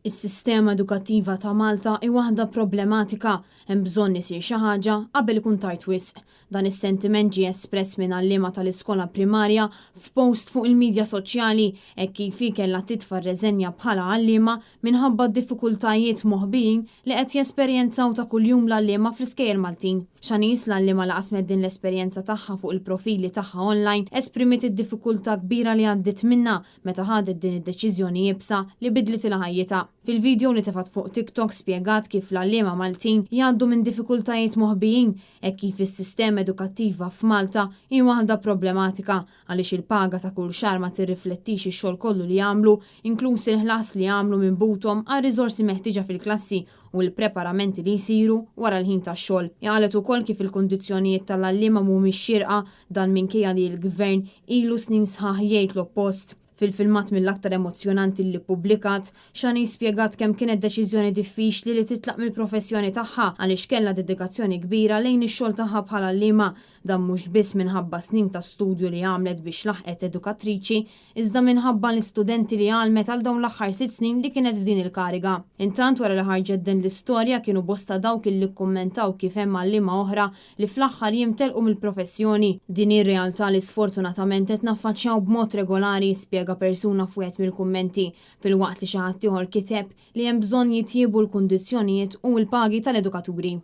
Is-sistema edukattiva ta' Malta hi waħda problematika, hemm bżonn isir xi ħaġa qabel ikun tard wisq. Dan is-sentiment ġie espress minn għalliema tal-iskola primarja f'post fuq il-midja soċjali hekk kif hi kellha titfa' r-reżenja bħala għalliema minħabba d-diffikultajiet moħbijin li qed jesperjenzaw ta' kuljum l-għalliema fl-iskejjel Maltin. Shanice, l-għalliema li qasmet din l-esperjenza tagħha fuq il-profili tagħha online, esprimiet id-diffikultà kbira li għaddiet minnha meta ħadet din id-deċiżjoni iebsa li bidlitilha ħajjitha. Fil-video li tefgħet fuq TikTok spjegat kif l-għalliema Maltin jgħaddu minn diffikultajiet moħbijin hekk kif is-sistema edukattiva f'Malta hi waħda problematika għaliex il-paga ta' kull xahar ma tirriflettix ix-xogħol kollu li jagħmlu, inkluż il-ħlas li jagħmlu minn buthom għar-riżorsi meħtieġa fil-klassi u l-preparamenti li jsiru wara l-ħin tax-xogħol. Hi qalet ukoll kif il-kundizzjonijiet tal-għalliema mhumiex xierqa, dan minkejja li l-Gvern ilu snin sħaħ jgħid l-oppost. Fil-filmat mill-aktar emozzjonanti li ppubblikat, Shanice spjegat kemm kienet deċiżjoni diffiċli li titlaq mill-professjoni tagħha għaliex kellha dedikazzjoni kbira lejn ix-xogħol tagħha bħala għalliema. Dan mhux biss minħabba snin ta' studju li għamlet biex laħqet edukatriċi, iżda minħabba l-istudenti li għallmet għal dawn l-aħħar 6 snin li kienet f'din il-kariga. Intant, wara li ħarġet din l-istorja, kienu bosta dawk illi kkummentaw kif hemm għalliema oħra li fl-aħħar jitilqu mill-professjoni. "Din ir-realtà li sfortunatament qed naffaċċjaw b'mod regolari", spjega persuna f'wieħed mill-kummenti, filwaqt li xi ħadd ieħor kiteb li hemm bżonn jitjiebu l-kundizzjonijiet u l-pagi tal-edukaturi.